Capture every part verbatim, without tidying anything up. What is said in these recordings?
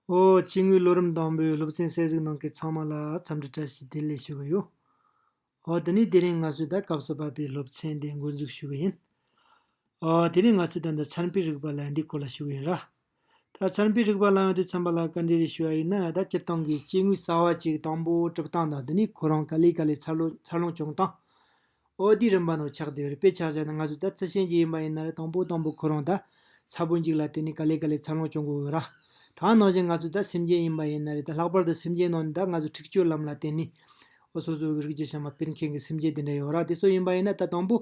ཨོ། སྐྱེ་དངོས་ལོ་རིམ་དང་པོའི་སློབ་ཚན་གསན་གཟིགས་གནང་མཁན་ཚང་མ་ལ་འཚམས་འདྲི་བཀྲ་ཤིས་བདེ་ལེགས་ཞུ་གི་ཡོད། ཨོ། དེ་ནས་དེ་རིང་ང་ཚོས་ད་སྐབས་སུ་བབས་པའི་སློབ་ཚན་དེ་འགོ་འཛུགས་ཞུ་གི་ཡིན། ཨོ། དེ་རིང་ང་ཚོས་ད་ལྟ་ཚན་རིག་པའི་རིག་པ་ལབ་འདིའི་སྐོར་ལ་ཞུ་གི་ཡིན་ར། ད་ཚན་རིག་པའི་རིག་པ་ལབ་ཡོང་དུས་ཙམ་པ་ལ་བཀའ་འདྲི་རེ་ཞུ་བ་ཡིན་ན། ད་སྤྱིར་བཏང་གི་སྐྱེ་དངོས་གསར་བ་ཅིག་དང་པོ་གྲུབ་སྟངས་དང་། དེ་ནས་ཁོ་རང་ག་ལེ་ག་ལེ་འཚར་ལོངས་འཚར་ལོངས་བྱུང་སྟངས། ཨོ། དེའི་རིམ་པ་ནང་ཆགས་བསྡད་ཡོད་རེད། དཔེ་ཆ་བཞག་ན་ང་ཚོ་ད་རྩི་ཤིང་ཅིག་ཡིན་པ་ཡིན་ན་རེད། དང་པོ་དང་པོ་ཁོ་རང་ད་ཚ་བོ་མཇུག་ལ་བརྟེན་ནས་ག་ལེ་ག་ལེ་འཚར་ལོངས་བྱུང་གི་ཡོད་ར། ད་ནང་བཞིན་ང་ཚོ་ད་སེམས་ཅན་ཡིན་པ་ཡིན་ན་རེད། ད་ལྷག་པར་དུ་སེམས་ཅན་ནང་ནས་ད་ང་ཚོ་འཁྲིག་སྤྱོད་ལམ་ལ་བརྟེན་ནས། ཨོ། སོ་སོ་གི་རིགས་རྒྱུད་ཚང་མ་སྤེལ་མཁན་གྱི་སེམས་ཅན་དེ་འདྲ་ཡོད་ར། དེ་ཚོ་ཡིན་པ་ཡིན་ན་ད་དང་པོ་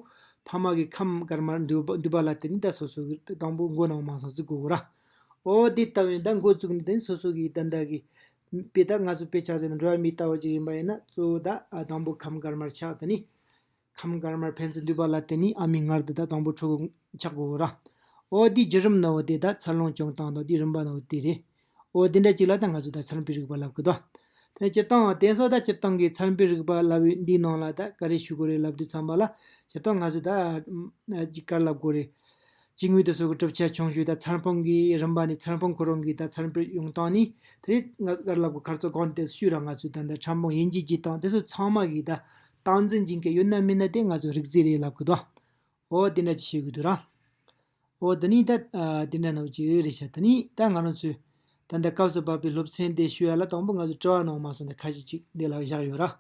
ཕ་མ་གི་ཁམས་དཀར་དམར་འདུས་པ་འདུས་པ་ལ་བརྟེན་ནས་ད་སོ་སོ་གི་ད་དང་པོ་མགོ་ནང་མ་སོང་བརྩི་དགོས་གི་ར། ཨོ། དེ་ལྟ་བུའི་ད་འགོ་བཙུགས་ནས་དེ་ནས་སོ་སོ་གི་ད་ལྟ་གི་དཔེ་ད་ང་ཚོ་དཔེ་ཆ་བཞག་ན་འགྲོ་བ་མི་ལྟ་བུ་ཅིག་ཡིན་པ་ཡིན་ན། གཙོ་བོ་ད་ཨ་དང་པོ་ཁམས་དཀར་དམར་ཆགས། དེ་ནས་ཁམས་དཀར་དམར་ཕན་ཚུན་འདུས་པ་ལ་བརྟེན་ནས་ཨ་མའི་མངལ་དུ་ད་དང་པོ་ཕྲུ་གུ་ཆགས་དགོས་གི་ར། ཨོ། དེའི་བརྒྱུད་རིམ་ནང་བོ་དེ་ད་འཚར་ལོངས་བྱུང་སྟངས་དང་དེའི་རིམ་པ་ནང་བོ་དེ་རེད། ཨོ། དེ་འདྲ་ཅིག་ལ་ད་ང་ཚོས་ད་ཚན་རིག་པའི་རིག་པ་ལབ་གི་འདུག་དེ་སྤྱིར་བཏང་དེ་ཚོ་ད་སྤྱིར་བཏང་གི་ཚན་རིག་པའི་རིག་པ་ལབ་པའི་འདིའི་ནང་ལ་ད་ག་རེ་ཞུ་དགོས་རེད་ལབ་དུས་ཙམ་པ་ལ། སྤྱིར་བཏང་ང་ཚོས་ད་ཨ་ཅིག་ག་རེ་ལབ་དགོས་རེད། སྐྱེ་དངོས་དེ་ཚོ་གི་གྲུབ་ཆ་ཆུང་ཤོས་ད་འཚར་སྤང་གི་རིམ་པ་ནས་འཚར་སྤང་ཁོ་རང་གི་ད་འཚར་འཕེལ་ཡོང་སྟངས་ནས། དེ་ང་ག་རེ་ལབ་དགོས། ཁ་རྩང་གོང་དེ་ཞུས་ར། ང་ཚོས་ད་ད་ཕྲ་མོ་དབྱེ་འབྱེད་བྱེད་སྟངས་དེ་ཚོ་ཚང་མ་གི་ད་སྟངས་འཛིན་བྱེད་མཁན་ཡོད་ན་མེད་ན་དེ་ང་ཚོ་རིགས་རྫས་རེད་ལབ་གི་འདུག་ཨོ། དེ་འདྲ་ཅིག་ཤེས་དགོས་འདུག་ར། ཨོ། དེ་ནས་ད་ཨ་དེ་འདྲ་ནང་ཅིག་རེད་ཤག་དེ་ནས་ད་ང་རང་ཚོས་ད་ལྟ་སྐབས་སུ་བབས་པའི་སློབ་ཚན་དེ་ཞུ་ཡ་ལ་དང་པོ་ང་ཚོས་དྲི་བ་ནང་མ་སོང་ནས་ཁ་ཤས་ཅིག་འདི་ལ་བཞག་ཡོད་ར།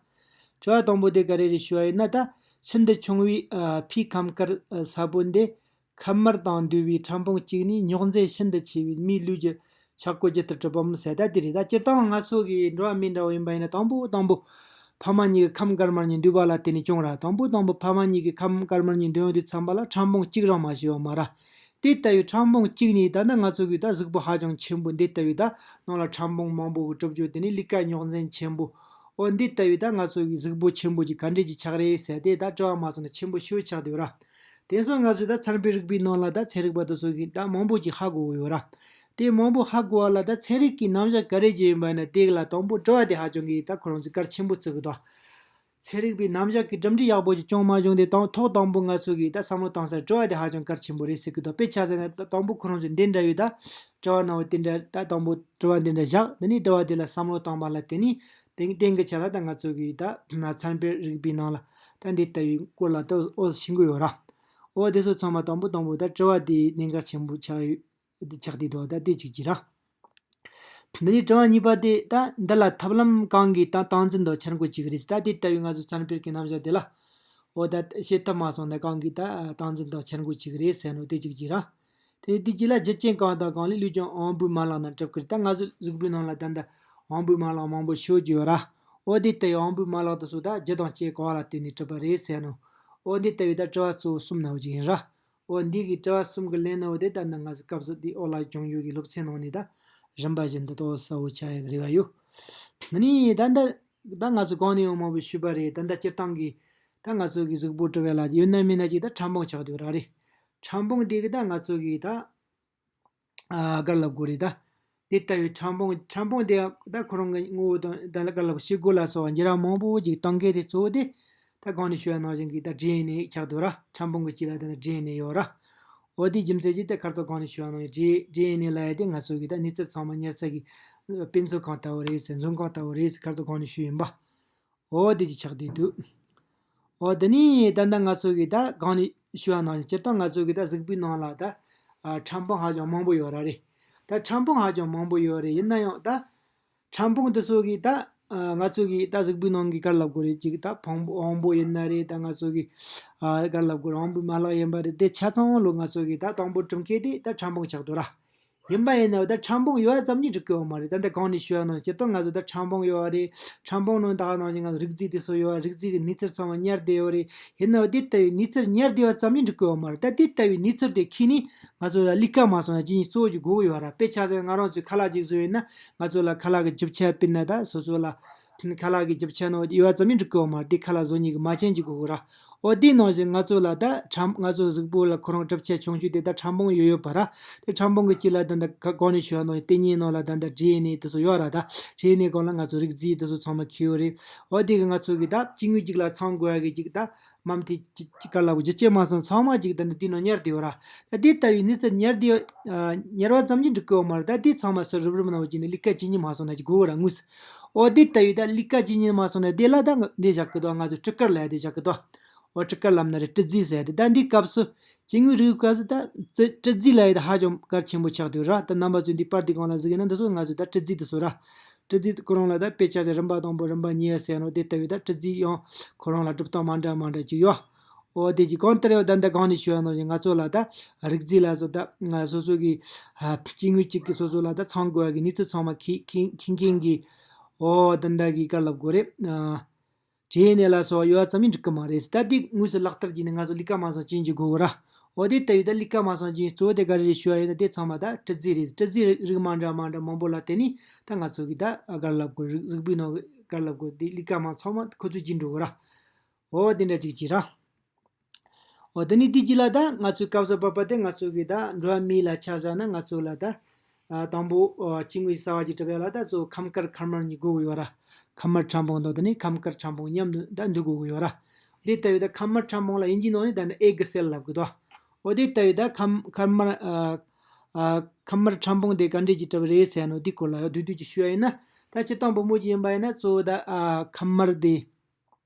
དྲི་བ་དང་པོ་དེ་ག་རེ་རེད་ཞུ་བ་ཡིན་ན། ད་ཤིན་ཏུ་ཆུང་བའི་ཨ་ཕའི་ཁམས་དཀར་ཨ་སེར་པོ་འདི་ཁམས་དམར་དང་འདུས་པའི་ཕྲ་ཕུང་གཅིག་ནས་རྙོག་འཛིང་ཤིན་ཏུ་ཆེ་བའི་མིའི་ལུས་ཀྱི་ཆག་སྒོ་བརྒྱུད་དུ་གྲུབ་པའམ་ཟེར། ད་དེ་རེད། ད་སྤྱིར་བཏང་ང་ཚོ་གི་འགྲོ་བ་མི་འདྲ་བོ་ཡིན་པ་ཡིན་ན་དང་པོ་དང་པོ་ཕ་མ་གཉིས་ཀྱི་ཁམས་དཀར་དམར་གཉིས་འདུས་པ་ལ་བརྟེན་ནས་བྱུང་ར། དང་པོ་དང་པོ་ཕ་མ་གཉིས་ཀྱི་ཁམས་དཀར་དམར་གཉིས་འདུས་ཡོང་དུས་ཙམ་པ་ལ་ཕྲ་ཕུང་གཅིག་རང་མ་ཞིག་ཡོད་མ་ར། དེ་ལྟ་བུའི་ཕྲ་ཕུང་གཅིག་ནས་ད་ནི་ང་ཚོ་གི་ད་གཟུགས་པོ་ཧ་ཅང་ཆེན་པོ་འདི་ལྟ་བུའི་ད་ནང་ལ་ཕྲ་ཕུང་མང་པོ་གི་གྲུབ་རྒྱུ། དེ་ནས་ལུས་ཀ་རྙོག་འཛིང་ཆེན་པོ། ཨོ། འདི་ལྟ་བུའི་ད་ང་ཚོ་གི་གཟུགས་པོ་ཆེན་པོ་ཅིག་ག་འདྲས་ཅིག་ཆགས་རེད་ཟེར་དེ་ད་དྲི་བ་མ་སོང་ན་ཆེན་པོ་ཤོས་ཆགས་བསྡད་ཡོད་ར། དེ་ཚོ་ང་ཚོས་ད་ཚན་རིག་པའི་ནང་ལ་ད་ཚན་རིག་པ་དེ་ཚོ་གིས་ད་མང་པོ་ཅིག་ཧ་གོ་གི་ཡོད་ར། དེ་མང་པོ་ཧ་གོ་བ་ལ་ད་ཚན་རིག་གི་རྣམ་གཞག་ག་རེ་ཅིག་ཡིན་པ་ན་དེ་ལ་དང་པོ་དྲི་བ་དེ་ཧ་ཅང་གི་ད་ཁོ་རང་ཚོས་གལ་ཆེན་པོ་བརྩི་གི་འདུག་ཚན་རིག་པའི་རྣམ་གཞག་གི་གྲུབ་འབྲས་ཡག་པོ་ཅིག་བྱུང་མ་བྱུང་དེ་དང་ཐོག་དང་པོ་ང་ཚོ་གིས་ད་བསམ་བློ་བཏང་སར་དྲི་བ་དེ་ཧ་ཅང་གལ་ཆེན་པོ་རེད་ཟེར་གི་འདུག་དཔེ་ཆ་བཞག་ན་ད་དང་པོ་ཁོ་རང་ཚོས་འདི་འདྲ་བའི་ད་དྲི་བ་ནང་བ་དེ་འདྲ། ད་དང་པོ་དྲི་བ་འདི་འདྲ་བཞག་དེ་ནས་དྲི་བ་དེ་ལ་བསམ་བློ་བཏང་བ་ལ་བརྟེན་ནས་དེ་དེང་གི་ཆ་ལ་ད་ང་ཚོ་གིས་ད་ཚན་རིག་པའི་རིག་པའི་ནང་ལ་ད་འདི་ལྟ་བུའི་སྐོར་ལ་ད་ཨོ་ཤེས་ཀྱི་ཡོད་ར། ཨོ། དེ་ཚོ་ཚང་མ་དང་པོ་དང་པོ་ད་དྲི་བ་དེ་གནད་འགག་ཆེན་པོ་ཆགས་ཡོད། འདི་ཆགས་བསྡད་འདུག་ད་དེ་གཅིག་གཅིག་ར། འདི་ནས་དྲི་བ་གཉིས་པ་དེ་ད་འདི་ལ་ཐབས་ལམ་གང་གིས་ད་སྟངས་འཛིན་དང་འཆར་འགོད་བྱེད་ཀྱི་རེད། ད་དེ་ལྟ་བུའི་ང་ཚོ་ཚན་རིག་པའི་རྣམ་གཞག་དེ་ལ། འོ། ད་བྱེད་ཐབས་མ་སོང་ན་གང་གིས་ད་སྟངས་འཛིན་དང་འཆར་འགོད་བྱེད་ཀྱི་རེད་ཟེར་ནོ་དེ་གཅིག་གཅིག་ར། དེ་དེ་གཅིག་ལ་རྒྱུ་རྐྱེན་གང་དང་གང་ལས་ལུས་ཀྱང་དབང་པོའི་མ་ལག་རྣམས་གྲུབ་ཀྱི་རེད། ད་ང་ཚོ་གཟུགས་པོའི་ནང་ལ་ད་ལྟ་དབང་པོའི་མ་ལག་མང་པོ་ཤོད་ཀྱི་ཡོད་ར། འོ། དེ་ལྟ་བུའི་དབང་པོའི་མ་ལག་དེ་ཚོ་ད་རྒྱུ་དང་རྐྱེན་གང་ལ་བརྟེན་ནས་གྲུབ་པ་རེད་ཟེར་ནོ། འོ། འདི་ལྟ་བུའི་ད་དྲི་བ་གཙོ་བོ་གསུམ་ནང་བཞིན་ཡིན་ར། འོ། འདི་གི་དྲི་བ་གསུམ་གི་ལན་ནི་འོ་དེ་ལྟར་ན་ང་ཚོ་སྐབས་སུ་དེ་ཨོ་ལ་སྦྱོང་རྒྱུ་གི་སློབ་ཚན་ནང་ནས་ད་རིམ་པ་བཞིན་དུ་ཏོག་གསལ་བོ་ཆགས་ཡག་གི་རེ་བ་ཡོད། ཨ་ནི་ད་ལྟ་ད་ང་ཚོ་གོང་ནས་ཡང་མང་པོ་ཞུས་པ་རེད། ད་ལྟ་སྤྱིར་བཏང་གི་ད་ང་ཚོ་གི་གཟུགས་པོ་གྲུབ་ཡག་ལ་ཡོད་ན་མེད་ན་ཅིག་ད་ཕྲ་ཕུང་ཆགས་བསྡད་ཡོད་ར་རེད། ཕྲ་ཕུང་དེ་གི་ད་ང་ཚོ་གི་ད་ཨ་ག་རེ་ལབ་དགོས་རེད། ད་དེ་ལྟ་བུའི་ཕྲ་ཕུང་ཕྲ་ཕུང་དེ་ད་ཁོ་རང་གི་ངོ་བོ་དང་ད་ལ་ག་རེ་ལབ་དགོས། བྱེད་སྒོ་ལ་སོགས་པ་འགྱུར་བ་མང་པོ་ཅིག་གཏོང་མཁན་དེ་གཙོ་བོ་དེ། ད་གོང་ནས་ཞུས་པ་ནང་བཞིན་གྱི་ད་ཌི་ཨེན་ཨེ་ཆགས་འདུག་ར། ཕྲ་ཕུང་གི་གཅིག་ལ་ད་ཌི་ཨེན་ཨེ་ཡོད་ར། འོ། དེའི་རྒྱུ་མཚན་གྱིས་ད་ཁ་རྩང་གོང་ནས་ཞུས་པ་ནང་བཞིན་ཌི་ཨེན་ཨེ་ལབ་ཡག་དེ་ང་ཚོ་གི་ད་གནས་ཚུལ་ཚང་མ་ཉར་ས་གི་དཔེ་མཛོད་ཁང་ལྟ་བུ་རེད་ཟེར། མཛོད་ཁང་ལྟ་བུ་རེད་ཟེར་ཁ་རྩང་གོང་ནས་ཞུས་ཡིན་པ། འོ། དེ་གཅིག་ཆགས་བསྡད་འདུག་འོ། དེ་ནས་ད་ལྟ་ང་ཚོ་གི་ད་གོང་ནས་ཞུས་པ་ནང་བཞིན་སྤྱིར་བཏང་ང་ཚོ་གི་ད་གཟུགས་པོའི་ནང་ལ་ད་ཨ་ཕྲ་ཕུང་ཧ་ཅང་མང་པོ་ཡོད་ར་རེད། ད་ཕྲ་ཕུང་ཧ་ཅང་མང་པོ་ཡོད་རེད། ཡིན་ན་ཡང་ད་ཕྲ་ཕུང་འདི་ཚོ་གིས་ད་ཨ་ང་ཚོ་གི་ད་གཟུགས་པོའི་ནང་གི་ག་རེ་ལབ་དགོས་རེད། ཅིག་ད་ཕུང་པོ་དབང་པོ་ཡིན་ན་རེད། ད་ང་ཚོ་གི་ཨ་ག་རེ་ལབ་དགོས་རེད། དབང་པོའི་མ་ལག་ཡིན་པ་རེད། དེ་ཆ་ཚང་ལོ་ང་ཚོ་གི་ད་དང་པོ་གྲུབ་མཁན་དེ་ད་ཕྲ་ཕུང་ཆགས་འདུག་ར། ཡིན་པ་ཡིན་ན་ད་ཕྲ་ཕུང་ཡོད་པ་ཙམ་གྱིས་འགྲིག་གི་ཡོད་མ་རེད། ད་ལྟ་གོང་ནས་ཞུས་པ་ནང་བཞིན་སྤྱིར་བཏང་ང་ཚོ་ད་ཕྲ་ཕུང་ཡོད་པ་རེད། ཕྲ་ཕུང་ནང་ད་ག་ནང་བཞིན་ང་ཚོ་རིགས་རྫས་དེ་ཚོ་ཡོད་པ། རིགས་རྫས་ཀྱི་གནས་ཚུལ་ཚང་མ་ཉར་བསྡད་ཡོད་རེད། ཡིན་ནའང་དེ་ལྟ་བུའི་གནས་ཚུལ་ཉར་བསྡད་པ་ཙམ་གྱིས་འགྲིག་གི་ཡོད་མ་རེད། ད་དེ་ལྟ་བུའི་གནས་ཚུལ་དེ་ཁྱེར་ནས་ང་ཚོ་ལ་ལས་ཀ་མ་སོང་ན་ཅི་ཡིན་གཙོ་བོ་ཅིག་དགོས་ཀྱི་ཡོད་ར། དཔེ་ཆ་བཞག་ན་ང་རང་ཚོའི་ཁ་ལག་ཅིག་བཟོས་ཡིན་ན་ང་ཚོ་ལ་ཁ་ལག་གི་རྒྱུ་ཆ་དཔེར་ན་ད་སོ་སོ་ལ་ཁ་ལག་གི་རྒྱུ་ཆ་ནང་ཡོད་པ་ཙམ་གྱིས་འགྲིག་གི་ཡོད་མ་རེད། དེ་ཁ་ལག་བཟོ་མཁན་གྱི་མ་ཅན་ཅིག་དགོས་ཀྱི་ར། འོ་དེའི་ནང་བཞིན་ང་ཚོ་ལ་ད་ཁྲམ་ང་ཚོ་གཟུགས་པོ་ལ་ཁོ་རང་གྲུབ་ཆ་ཆུང་ཤོས་དེ་ད་ཁྲམ་བུང་ཡོད་ཡོད་པ་ར། དེ་ཁྲམ་བུང་གི་དཀྱིལ་ལ་ད་ད་ག་གོང་ནས་ཞུ་བ་ནང་བཞིན་ལྟེ་སྙིང་ནང་ལ་ད་ད་འབྲས་ནད་དེ་ཚོ་ཡོད་ར། ད་འབྲས་ནད་སྒང་ལ་ང་ཚོ་རིགས་རྫས་དེ་ཚོ་ཚང་མ་འཁྱེར་ཡོད་རེད། འོ་དེ་གི་ང་ཚོ་གི་ད་སྐྱེ་དངོས་གཅིག་ལ་ཚང་དགོས་ཡ་གི་གཅིག་ད་མམ་དེ་གཅིག་གཅིག་ག་ལ་གོ་རྒྱུ་ཅན་མ་སོང་ཚང་མ་གཅིག་ད་ད་དེའི་ནང་ཉར་བསྡད་ཡོད་ར། ད་དེ་ལྟ་བུའི་གནས་ཚུལ་ཉར་བསྡད་ཡོད། ཉར་བ་ཙམ་གྱིས་འགྲིག་གི་ཡོད་མ་རེད། ད་དེ་ཚང་མ་སུ་རུབ་རུབ་ནང་བཞིན་ལས་ཀ་ཇི་སྙེད་མ་སོང་ན་ཅིག་དགོས་གོ་ར་དངོས་སུ། འོ་དེ་ལྟ་བུའི་ད་ལས་ཀ་ཇི་སྙེད་མ་སོང་ན་དེ་ལ་ད་འདི་བཞག་གི་འདུག་ང་ཚོ་སྤྲི་དཀར་ལབ་ཡ་དེ་བཞག་གི་འདུག་འོ་སྤྲི་དཀར་ལབ་ན་རེད། སྤྲི་རྫས་ཟེར་ཡ་དེ་ད་འདི་སྐབས་སུ་སྐྱེ་དངོས་རིགས་སྐབས་སུ་ད་སྤྲི་སྤྲི་རྫས་ལབ་ཡ་དེ་ཧ་ཅང་གལ་ཆེན་པོ་ཆགས་བསྡད་ཡོད་ར། ད་རྣམ་པ་ཚོས་འདི་པར་འདི་སྒང་ལ་གཟིགས་ཡིན་ན་འདི་ཚོ་ང་ཚོས་ད་སྤྲི་རྫས་དེ་ཚོ་ར། སྤྲི་རྫས་ཁོ་རང་ལ་ད་དཔེ་ཆ་ཆ་རིམ་པ་དང་པོ་རིམ་པ་གཉིས་ཟེར་ནོ་དེ་ལྟ་བུའི་ད་སྤྲི་རྫས་ཡང་ཁོ་རང་ལ་གྲུབ་སྟངས་མ་འདྲ་མ་འདྲ་ཅིག་ཡོད། འོ་དེ་ཅིག་གང་ལྟར་ཡང་ད་ལྟ་གང་ནས་ཞུ་ཡ་ནང་བཞིན་ང་ཚོ་ལ་ད་རིགས་རྫས་ལ་སོགས་ད་ང་སོ་སོ་གི་ཨ་སྐྱེ་དངོས་གཅིག་གི་སོ་སོ་ལ་ད་ཚང་དགོས་ཡ་གི་གནས་ཚུལ་ཚང་མ་མཁྱེན་མཁྱེན་མཁྱེན་མཁན་གི་འོ་ད་ལྟ་གི་ག་ལབ་དགོས་རེད། ཨ་འབྲས་ནད་ལ་སོགས་ཡོད་ཙམ་ཡིན་འགྲིག་གི་མ་རེད། ད་དེ་དངོས་སུ་ལག་བསྟར་བྱས་ནས་ང་ཚོ་ལས་ཀ་མ་སོང་ཅན་གྱི་དགོས་གོ་ར། འོ་དེ་ལྟ་བུའི་ད་ལས་ཀ་མ་སོང་ཅན་གཙོ་བོ་དེ་ག་རེ་རེད་ཞུ་བ་ཡིན་ན་དེ་ཚང་མ་ད་སྤྲི་རྫས་རེད། སྤྲི་རྫས་རིགས་མ་འདྲ་མ་འདྲ་མང་པོ་ལ་བརྟེན་ནས་ད་ང་ཚོ་གི་ད་ག་ལབ་དགོས་རིགས་གཟུགས་པོའི་ནང་གི་ག་ལབ་དགོས་དེ་ལས་ཀ་མ་ཚང་མ་ཁོ་ཚོས་བྱེད་འགྲོ་གོ་ར། འོ་དེ་འདྲ་ཅིག་བྱས་ར། འོ་དེ་ནས་དེ་རྗེས་ལ་ད་ང་ཚོའི་སྐབས་སུ་བབ་པ་དེ་ང་ཚོ་གི་ད་འགྲོ་བ་མིའི་ལ་ཆ་བཞག་ན་ང་ཚོ་ལ་ད་ཨ་དང་པོ་ཨ་སྐྱེ་དངོས་གསར་བ་ཅིག་གྲུབ་ཡ་ལ་ད་གཙོ་བོ་ཁམས་དཀར་ཁམས་དམར་གཉིས་དགོས་གི་ཡོད་ར། ཁམས་དམར་ཁྲག་འབུམ་དང་དེ་ནས་ཁམས་དཀར་ཁྲག་འབུམ་མཉམ་དུ་ད་འདུ་དགོས་གི་ཡོད་ར། དེ་ལྟ་བུའི་ད་ཁམས་དམར་ཁྲག་འབུམ་ལ་དབྱིན་ཇིའི་ནང་ནས་ད་ནི་ཨེ་གི་སེལ་ལབ་གི་འདུག་འོ་དེ་ལྟ་བུའི་ད་ཁམས་ཁམས་དམར་ཨ་ཨ་ཁམས་དམར་ཁྲག་འབུམ་དེ་ག་འདྲས་ཅིག་གྲུབ་རེད་ཟེར་ནོ་འདི་སྐོར་ལ་ཡང་བསྡུས་བསྡུས་ཅིག་ཞུ་ཡ་ཡིན་ན། ད་སྤྱིར་བཏང་བུ་མོ་ཅིག་ཡིན་པ་ཡིན་ན་གཙོ་བོ་ད་ཨ་ཁམས་དམར་དེ།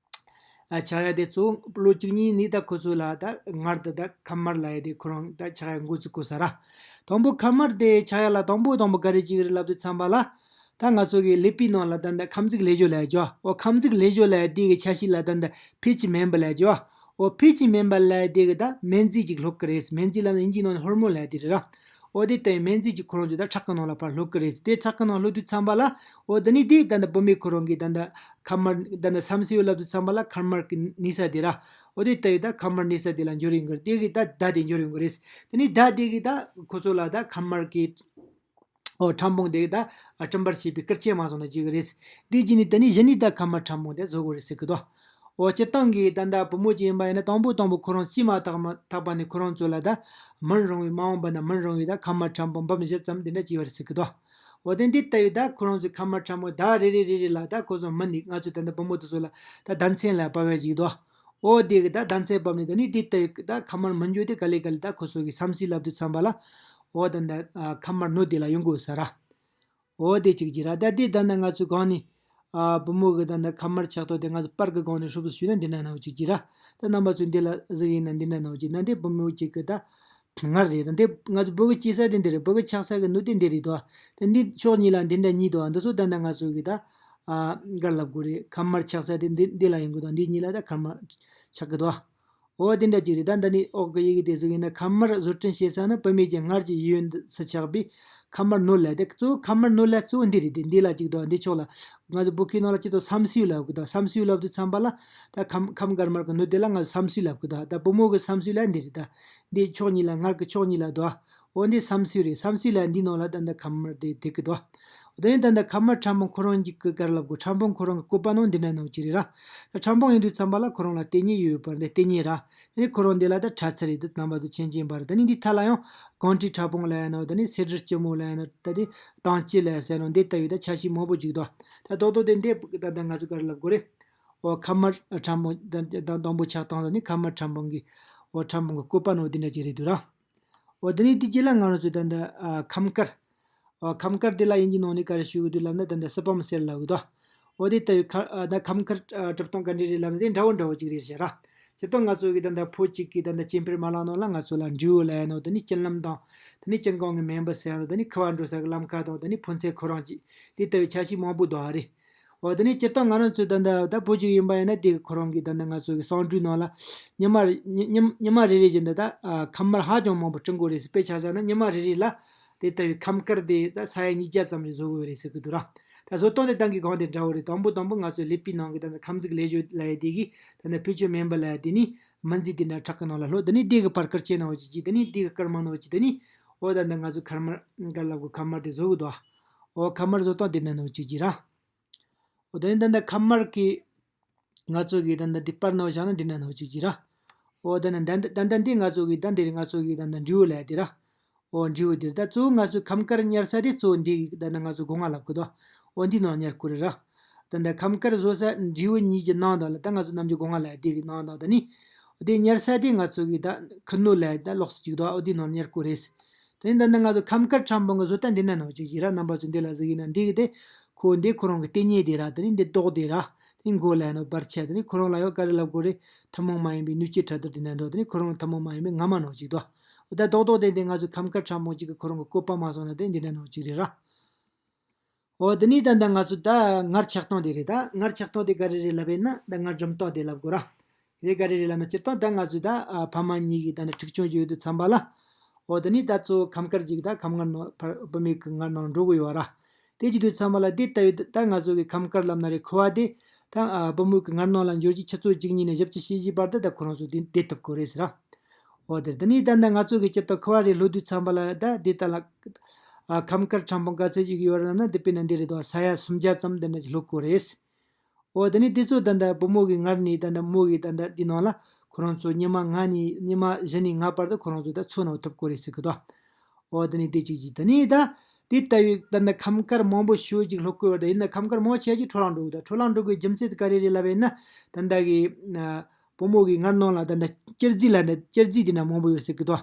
ཨ་ཆགས་ཡ་དེ་གཙོ་བོ་ལོ་བཅུ་གཉིས་ནས་ད་ཁོ་ཚོ་ལ་ད་སྔར་དུ་ད་ཁམས་དམར་ལབ་ཡ་དེ་ཁོ་རང་ད་ཆགས་ཡ་འགོ་བཙུགས་དགོས་ས་ར། དང་པོ་ཁམས་དམར་དེ་ཆགས་ཡ་ལ་དང་པོ་དང་པོ་ག་རེ་བྱེད་ཀྱི་རེད་ལབ་དུས་ཙམ་པ་ལ། ད་ང་ཚོ་གི་ཀླད་པའི་ནང་ལ་ད་ད་ཁམས་འཛུགས་ལས་སྦྱོར་ལབ་ཡ་ཅིག་ཡོད། འོ་ཁམས་འཛུགས་ལས་སྦྱོར་ལབ་ཡ་དེ་གི་ཆ་ཤས་ལ་ད་ད་ཕིད་ཅི་མེམ་བྷ་ལབ་ཡ་ཅིག་ཡོད། འོ་ཕིད་ཅི་མེམ་བྷ་ལབ་ཡ་དེ་གི་ད་སྨན་རྫས་ཅིག་ལྷོད་ཀྱི་རེད། སྨན་རྫས་ལབ་ན་དབྱིན་ཇིའི་ནང་ནས་ཧོར་མོན་ལབ་ཡ་དེ་རེད་ར། འོ་དེ་ལྟ་བུའི་སྨན་རྫས་ཀྱིས་ཁོ་རང་ཚོ་ད་ཁྲག་གི་ནང་ལ་ཕར་ལྷོད་ཀྱི་རེད། དེ་ཁྲག་གི་ནང་ལྷོད་དུས་ཙམ་པ་ལ། འོ་དེ་ནས་དེ་ད་ལྟ་བུད་མེད་ཁོ་རང་གིས་ད་ལྟ་ཁམས་དམར་ད་ལྟ་བསམ་སེའུ་ལབ་དུས་ཙམ་པ་ལ་ཁམས་དམར་གྱི་གནས་ས་དེ་ར། འོ་དེ་ལྟ་བུའི་ད་ཁམས་དམར་གནས་ས་དེ་ལ་འབྱོར་ཡོང་གི་རེད། དེ་གི་ད་མདའ་དེ་འབྱོར་ཡོང་གི་རེད། དེ་ནས་མདའ་དེ་གིས་ད་ཁོ་ཚོ་ལ་ད་ཁམས་དམར་གྱི་འོ་ཁྲག་འབུམ་དེ་གིས་ད་སྐྲན་པར་བྱེད་པའི་སྐུལ་རྐྱེན་མ་སོང་ན་བྱེད་གི་རེད། དེ་རྗེས་ནས་དེ་ནས་གཞི་ནས་ད་ཁམས་དམར་ཁྲག་འབུམ་དེ་བཟོ་དགོས་རེད་ཟེར་གི་འདུག་འོ་སྤྱིར་བཏང་གི་ད་ལྟ་བུ་མོ་ཅིག་ཡིན་པ་ཡིན་ན་དང་པོ་དང་པོ་ཁོ་རང་སྐྱེས་མ་ཐག་མ་ཐག་པ་ནས་ཁོ་རང་ཚོ་ལ་ད་མི་རུང་བའི་མ་འོངས་པ་ན་མི་རུང་བའི་ད་ཁམས་དམར་ཁྲག་འབུམ་འབུམ་བཞི་ཙམ་དེ་འདྲ་སྐྱེ་བ་རེད་ཟེར་གི་འདུག་འོ་དེ་འདི་ལྟ་བུའི་ད་ཁོ་རང་ཚོའི་ཁམས་དམར་ཁྲག་འབུམ་ད་རེ་རེ་རེ་རེ་ལ་ད་ཁོ་ཚོ་མི་ནི་ང་ཚོ་ད་ལྟ་བུ་མོ་དེ་ཚོ་ལ་ད་ཟླ་མཚན་ལ་བབས་པ་ཅིག་འདུག་འོ་དེ་གི་ད་ཟླ་མཚན་བབས་ནས་ད་ནི་འདི་ལྟ་བུའི་ད་ཁམས་དམར་མི་འགྱུར་དེ་ག་ལེ་ག་ལེ་ད་ཁོ་ཚོ་གི་བསམ་སྲིད་ལབ་དུས་ཙམ་པ་ལ། འོ་ད་ད་ཁམས་དམར་ནོ་དེ་ལ་ཡོང་དགོས་ས་ར། འོ་དེ་གཅིག་གྱིས་ར། ད་དེ་ད་ནི་ང་ཚོའི་སྒང་ནས་ཨ་བུ་མོ་གི་ད་ནི་ཁམས་དམར་ཆགས་ཐོག་དེ་ང་ཚོ་པར་གི་སྒང་ནས་ཧྲུབ་ཏུ་ཞུས་ན་འདི་འདྲ་ནང་གཅིག་གྱིས་ར། ད་རྣམ་པ་ཚོས་འདི་ལ་གཟིགས་ཡིན་ན་འདི་འདྲ་ནང་གཅིག་ན་འདི་བུ་མོ་གཅིག་གི་ད་ངར་རེད། ད་འདི་ང་ཚོ་བུ་གི་སྐྱེས་ས་དེ་འདི་རེད། བུ་གི་ཆགས་ས་གི་ནུ་དེ་འདི་རེད་དོ། ད་འདི་ཕྱོགས་གཉིས་ལ་འདི་འདྲ་གཉིས་དོ། འདི་ཚོ་ད་ནི་ང་ཚོ་གི་ད་ཨ་ག་རེ་ལབ་དགོས་རེད། ཁམས་དམར་ཆགས་ས་དེ་འདི་འདི་ལ་ཡོང་གི་དོ། འདི་གཉིས་ལ་ད་ཁམས་དམར་ཆགས་གི་དོ། འོ་དེ་འདྲ་ཅིག་རེད། ད་འདི་ནི་འོག་གི་ཡི་གེ་དེ་གཟིགས་ཡིན་ན་ཁམས་དམར་བཟོ་སྐྲུན་བྱེད་ས་ནི་བུད་མེད་ཀྱི་མངལ་གྱི་ཡུལ་སུ་ཆགས་པའི་ཁམས་དམར་ནོར་ལ། དེ་གཙོ་བོ་ཁམས་དམར་ནོར་ལ་གཙོ་བོ་འདི་རེད། དེ་འདི་ལ་ཅིག་དང་འདི་ཕྱོགས་ལ་ང་ཚོ་བོད་སྐད་ནང་ལ་ཅིག་དང་བསམ་སེའུ་ལབ་གི་དང་། བསམ་སེའུ་ལབ་དུས་ཙམ་པ་ལ་ད་ཁམས་ཁམས་དཀར་དམར་གྱི་ནོར་དེ་ལ་ང་ཚོ་བསམ་སེའུ་ལབ་གི་དང་། ད་བུ་མོ་གི་བསམ་སེའུ་ལ་འདི་རེད། ད་འདི་ཕྱོགས་གཉིས་ལ་མངལ་གྱི་ཕྱོགས་གཉིས་ལ་དང་། འོ་འདི་བསམ་སེའུ་རེད། བསམ་སེའུ་ལ་འདི་ནང་ལ་ད་ད་ཁམས་དམར་དེ་དེ་གི་དང་། དེ་ནས་ད་ལྟ་ཁམས་དམར་ཁྲག་འབུམ་ཁོ་རང་གཅིག་གི་ག་རེ་ལབ་དགོས། ཁྲག་འབུམ་ཁོ་རང་གི་བཀོད་པ་ནང་འདི་འདྲ་ནང་གཅིག་རེད་ར། ད་ཁྲག་འབུམ་ཡིན་དུས་ཙམ་པ་ལ་ཁོ་རང་ལ་ལྟེ་སྙེད་ཡོད་པ་རེད། ལྟེ་སྙེད་ར། དེ་ནས་ཁོ་རང་འདི་ལ་ད་ཁྲག་རྩ་རེད། ད་རྣམ་པ་ཚོ་མཁྱེན་མཁྱེན་པ་རེད། ད་ནི་འདི་མཐའ་ལ་ཡང་གང་ཁྲིའི་ཁྲག་འབུམ་ལ་ཡང་ནོ། ད་ནི་སེ་འབྲུ་སྐྱི་མོ་ལ་ཡང་ནོ། ད་དེ་དང་སྐྱི་ལ་ཟེར་ནོ། འདི་ལྟ་བུའི་ད་ཆ་ཤས་མང་པོ་ཅིག་འདུག་ད་རྡོག་རྡོག་དེ་འདི་ད་ད་ང་ཚོ་ག་རེ་ལབ་དགོས་རེད། འོ་ཁམས་དམར་ཁྲག་འབུམ་ད་ད་དང་པོ་ཆགས་སྟངས་ད་ནི་ཁམས་དམར་ཁྲག་འབུམ་གི་འོ་ཁྲག་འབུམ་གི་བཀོད་པ་ནོ་འདི་འདྲ་ཅིག་རེད་འདུག་ར། འོ་དེ་ནས་དེ་རྗེས་ལ་ང་རང་ཚོས་ད་ལྟ་ཨ་ཁམས་དཀར། འོ་ཁམས་དཀར་དེ་ལ་དབྱིན་ཇིའི་ནང་ནས་ག་རེ་ཞུ་གི་འདུག་ལབ་ན་ད་ལྟ་སི་པམ་སེལ་ལབ་གི་འདུག་འོ་དེ་ལྟ་བུའི་ཁ་ཨ་ད་ཁམས་དཀར་ཨ་གྲུབ་སྟངས་ག་འདྲ་རེད་ལབ་ན་དེ་འདྲ་བོ་འདྲ་བོ་ཅིག་རེད་ཤག་ར། སྤྱིར་བཏང་ང་ཚོ་གི་ད་ལྟ་བོད་གཅིག་གི་ད་ལྟ་སྐྱེ་འཕེལ་མ་ལག་ནང་ལ་ང་ཚོ་ལ་འབྲས་བུ་ལབ་ཡ་ནོ། དེ་ནས་སྐྱེ་ལམ་དང་། དེ་ནས་སྐྱེ་རྐང་གི་མེ་འབར་ཟེར་ཡ་ནོ། དེ་ནས་འཁོར་བ་འགྲོ་ས་གི་ལམ་ཁ་དང་། དེ་ནས་ཕོ་མཚན་ཁོ་རང་གཅིག་དེ་ལྟ་བུའི་ཆ་ཤས་མང་པོ་འདུག་ཨ་རེད། འོ་དེ་ནས་སྤྱིར་བཏང་ང་རང་ཚོའི་ད་ལྟ་ད་བོད་ཀྱི་ཡིན་པ་ཡིན་ན་དེ་གི་ཁོ་རང་གི་ད་ལྟ་ང་ཚོ་གི་གསང་འགྲོས་ནང་ལ་ཉི་མ་རེ་ཉི་ཉི་ཉི་མ་རེ་རེ་བཞིན་དུ་ད་ཨ་ཁམས་དམར་ཧ་ཅང་མང་པོ་སྐྲུན་དགོས་རེད་ཟེར། དཔེ་ཆ་བཞག་ན་ཉི་མ་རེ་རེ་ལ་དེ་ལྟ་བུའི་ཁམས་དཀར་དེ་ད་ས་ཡ་ཉིས་བརྒྱ་ཙམ་རེ་བཟོ་དགོས་རེད་ཟེར་གི་འདུག་ར། ད་བཟོ་སྟངས་དེ་ད་གིན་གོང་དེ་འདྲ་བོ་རེད། དང་པོ་དང་པོ་ང་ཚོའི་ཀླད་པའི་ནང་གི་ད་ཁམས་འཛུགས་ལས་སྦྱོར་ལབ་ཡ་དེ་གིས་ད་ནི་ཕིད་ཅི་མེམ་བྷ་ལབ་ཡ་དེ་ནི་སྨན་རྫས་དེ་འདྲ་ཁྲག་གི་ནང་ལ་ལྷོད། དེ་ནི་དེ་གི་ཕར་སྐུལ་རྐྱེན་ནང་བ་ཅིག་བྱས། དེ་ནི་དེ་གི་སྐར་མ་ནང་བ་ཅིག་དེ་ནི་འོ་ད་ད་ང་ཚོའི་ཁམས་དམར་ག་ལབ་དགོས། ཁམས་དམར་དེ་བཟོ་གི་འདུག་འོ་ཁམས་དམར་བཟོ་སྟངས་དེ་འདྲ་ནང་བ་ཅིག་བྱས་ར། འོ་དེ་ནི་ད་ད་ཁམས་དམར་གི་ང་ཚོ་གི་ད་ད་འདི་པར་ནང་བཞག་ན་འདི་འདྲ་ནང་བ་ཅིག་བྱས་ར། འོ་ད་ནི་ད་ད་ད་འདི་ང་ཚོ་གི་ད་འདི་རེད། ང་ཚོ་གི་ད་ད་འབྲས་བུ་ལབ་ཡ་དེ་ར། འོ་འབྲས་བུ་དེ་རེད། ད་གཙོ་བོ་ང་ཚོ་ཁམས་དཀར་ཉར་ས་དེ་གཙོ་བོ་འདི་གི་ད་ད་ང་ཚོ་སྒོ་ང་ལབ་གི་འདུག་འོ་འདི་ནང་ཉར་དགོས་རེད་ར། ད་ད་ཁམས་དཀར་བཟོ་ས་འབྲས་བུ་གཉིས་ཀྱི་ནང་དང་ལ་ད་ང་ཚོ་གནམ་གྱི་སྒོ་ང་ལབ་ཡ་དེ་གི་ནང་དང་ད་ནི། དེ་ཉར་ས་དེ་ང་ཚོ་གི་ད་ཁུ་ནུ་ལབ་ཡ་ད་ལོགས་སུ་ཅིག་འདུག་འོ་འདི་ནང་ཉར་དགོས་རེད། དེ་ནི་ད་ནི་ང་ཚོ་ཁམས་དཀར་ཁྲ་འབུང་གི་བཟོ་ལྟ་འདི་ན་ནང་བཅུག་གི་ར། རྣམ་པ་ཚོ་འདི་ལ་གཟིགས་ཡིན་ན་འདི་གི་དེ་ཁོ་འདི་ཁོ་རང་གི་ལྟེ་གཉིས་དེ་ར། དེ་ནི་འདི་རྡོག་དེ་ར། དེ་མགོ་ལ་ཡང་ན་བར་ཆད། དེ་ནི་ཁོ་རང་ལ་ཡང་ག་རེ་ལབ་དགོས་རེད། ཐུན་མོང་མ་ཡིན་པའི་སྣོད་བཅུད་ཕྲ་རྡུལ་དེ་ན་འདུག་དེ་ནི་ཁོ་རང་ཐུན་མོང་མ་ཡིན་པའི་ངར་མ་ནང་བཅུག་འདུག་འོ་ད་རྡོག་རྡོག་དེ་འདི་ང་ཚོ་ཁམས་དཀར་ཁྲ་འབུང་གཅིག་གི་ཁོ་རང་གི་བཀོད་པ་མ་སོང་ན་དེ་འདི་ན་ནང་བཅུག་རེད་ར། འོ་དེ་ནི་ད་ལྟ་ང་ཚོ་ད་ངར་ཆག་སྟངས་དེ་རེད། ད་ངར་ཆག་སྟངས་དེ་ག་རེ་རེད་ལབ་ཡིན་ན་ད་ངར་འགྲིམ་སྟངས་དེ་ལབ་དགོས་ར། དེ་ག་རེ་རེད་ལབ་ན་སྤྱིར་བཏང་ད་ང་ཚོས་ད་ཨ་ཕ་མ་གཉིས་ཀྱི་ད་ནི་འཁྲུག་ཆུང་བྱེད་དུས་ཙམ་པ་ལ། འོ་དེ་ནི་ད་གཙོ་བོ་ཁམས་དཀར་གཅིག་ད་ཁམས་ངར་ནང་ཕར་བུད་མེད་ཀྱི་ངར་ནང་འགྲོ་གི་ཡོད་ར། དེ་བྱེད་དུས་ཙམ་པ་ལ་དེ་ལྟ་བུའི་ད་ང་ཚོ་གི་ཁམས་དཀར་ལབ་ན་རེད། ཁུ་བ་དེ་ད་ཨ་བུ་མོ་གི་ངར་ནང་ལ་འབྱོར་རྗེས་ཆུ་ཚོད་བཅུ་གཉིས་ནས་བཞི་བཅུ་ཞེ་བཞི་བར་དུ་ད་ཁོ་རང་ཚོ་དེ་བསྡད་ཐུབ་ཀྱི་རེད་ཟེར་ར། འོ་དེར་དེ་ནི་ད་ནི་ང་ཚོ་གི་སྤྱིར་བཏང་ཁུ་བ་རེ་ལྷོ་དུས་ཙམ་པ་ལ་ད་དེ་ལྟ་ལ་ཨ་ཁམས་དཀར་ཁྲ་འབུང་ག་ཚད་ཅིག་ཡོད་ར་ན་དེ་དཔེར་ན་འདི་རེད་དོ། ས་ཡ་སུམ་བརྒྱ་ཙམ་དེ་འདྲ་ཅིག་ལྷོད་ཀྱི་རེད། འོ་དེ་ནི་དེ་ཚོ་ད་ལྟ་བུ་མོ་གི་ངར་ནས་ད་ལྟ་མོ་གི་ད་ལྟ་འདི་ནང་ལ་ཁོ་རང་ཚོ་ཉི་མ་ལྔ་ནས་ཉི་མ་བཞི་ནས་ལྔ་བར་དུ་ཁོ་རང་ཚོ་ད་འཚོ་ནང་ཐུབ་ཀྱི་རེད་ཟེར་གི་འདུག་འོ་དེ་ནི་དེ་གཅིག་གཅིག་དེ་ནི་ད་དེ་ལྟ་བུའི་ད་ལྟ་ཁམས་དཀར་མང་པོ་ཞེ་ཅིག་ལྷོད་ཀྱི་ཡོད་རེད། ད་ཡིན་ན་ཁམས་དཀར་མང་ཆེ་ཅིག་འཕྲོ་བརླག་འགྲོ་གི་འདུག་འཕྲོ་བརླག་འགྲོ་དགོས་རྒྱུ་མཚན་དེ་ག་རེ་རེད་ལབ་ཡིན་ན་ད་ལྟ་གི་ཨ་བུ་མོ་གི་ངར་ནང་ལ་ད་ལྟ་སྐྱུར་རྫས་ལ་ནི་སྐྱུར་རྫས་དེ་འདྲ་མང་པོ་ཡོད་ཟེར་གི་འདུག་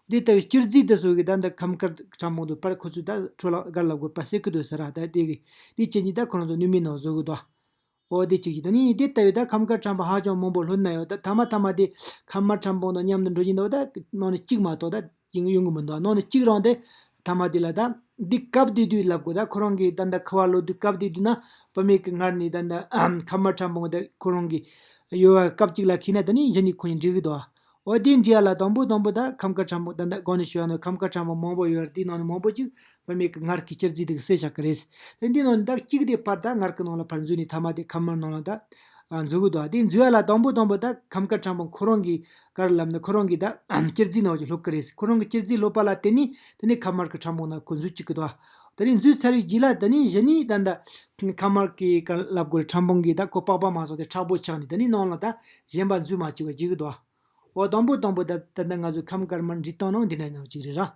དེ་ལྟ་བུའི་སྐྱུར་རྫས་དེ་ཚོ་གི་ད་ལྟ་ཁམས་དཀར་ཁྲ་འབུང་དུ་པར་ཁོ་ཚོས་ད་འཕྲོ་བརླག་ག་རེ་ལབ་དགོས་པ་ཟེར་གི་འདུག་ཟེར་ར། ད་དེ་གི་དེ་རྐྱེན་གྱིས་ད་ཁོ་རང་ཚོ་སྣོད་མེད་ནང་བཟོ་གི་འདུག་འོ་དེ་གཅིག་གཅིག་ད་ནི་དེ་ལྟ་བུའི་ད་ཁམས་དཀར་ཁྲ་འབུང་ཧ་ཅང་མང་པོ་ལྷོད་ན་ཡང་ད་ཐ་མ་ཐ་མ་དེ་ཁམས་དམར་ཁྲ་འབུང་དང་མཉམ་དུ་འགྲོ་བཞིན་འདུག་ད་ནང་ནས་གཅིག་མ་གཏོགས་ད་ཡོང་གི་མི་འདུག་ནང་ནས་གཅིག་རང་དེ་ཐ་མ་དེ་ལ་ད་འདི་སྐབས་དེ་དུས་ལབ་དགོས། ད་ཁོ་རང་གི་ད་ད་ཁུ་བ་ལྷོད་དུས་སྐབས་དེ་དུས་ན་བུད་མེད་ཀྱི་ངར་ནས་ད་ད་ཁམས་དམར་ཁྲ་འབུང་དེ་ཁོ་རང་གི་ཡོད་པ་སྐབས་གཅིག་ལ་ཁེལ་ན་ད་ནི་གཞི་ནས་ཁོ་གཉིས་འདྲེས་གི་འདུག་འོ་དེ་འདྲེས་ཡ་ལ་དང་པོ་དང་པོ་ད་ཁམས་དཀར་ཁྲ་འབུང་ད་ད་གོང་ནས་ཞུ་ཡ་ནང་ཁམས་དཀར་ཁྲ་འབུང་མང་པོ་ཡོད་རེད། དེའི་ནང་ནས་མང་པོ་ཅིག་བུད་མེད་ཀྱི་ངར་གྱི་སྐྱུར་རྫས་དེ་གི་བསད་བཞག་གི་རེད། དེ་འདི་ནང་ནས་ད་གཅིག་དེ་ཕར་ད་ངར་གྱི་ནང་ལ་ཕར་འཛུལ་ནས་ཐ་མ་དེ་ཁམས་དམར་ནང་ལ་ད་ཨ་འཛུལ་གི་འདུག་དེ་འཛུལ་ཡ་ལ་དང་པོ་དང་པོ་ད་ཁམས་དཀར་ཁྲ་འབུང་ཁོ་རང་གི་ག་རེ་ལབ་ན་ཁོ་རང་གི་ད་སྐྱུར་རྫས་ནང་ཅིག་ལྷོད་གི་རེད། ཁོ་རང་གི་སྐྱུར་རྫས་ལྷོད་པ་ལ་བརྟེན་ནས་དེ་ནས་ཁམས་དམར་གྱི་ཁྲ་འབུང་ནང་ཁོ་འཛུལ་བཅུག་གི་འདུག་དེ་ནས་འཛུལ་ཚར་བའི་རྗེས་ལ་དེ་ནས་གཞི་ནས་ད་ད་ཁམས་དམར་གྱི་ག་རེ་ལབ་དགོས་རེད། ཁྲ་འབུང་གི་ད་ཁོ་པགས་པ་མ་སོང་སྟེ་མཁྲེགས་པོ་ཆགས་ནས་དེ་ནས་ནང་ལ་ད་གཞན་པ་འཛུལ་མ་བཅུག་པ་བྱེད་གི་འདུག་འོ་དང་པོ་དང་པོ་ད་ད་ལྟ་ང་ཚོ་ཁམས་དཀར་དམར་འདྲེས་སྟངས་ནང་འདི་འདྲ་ནང་གཅིག་རེད་ར།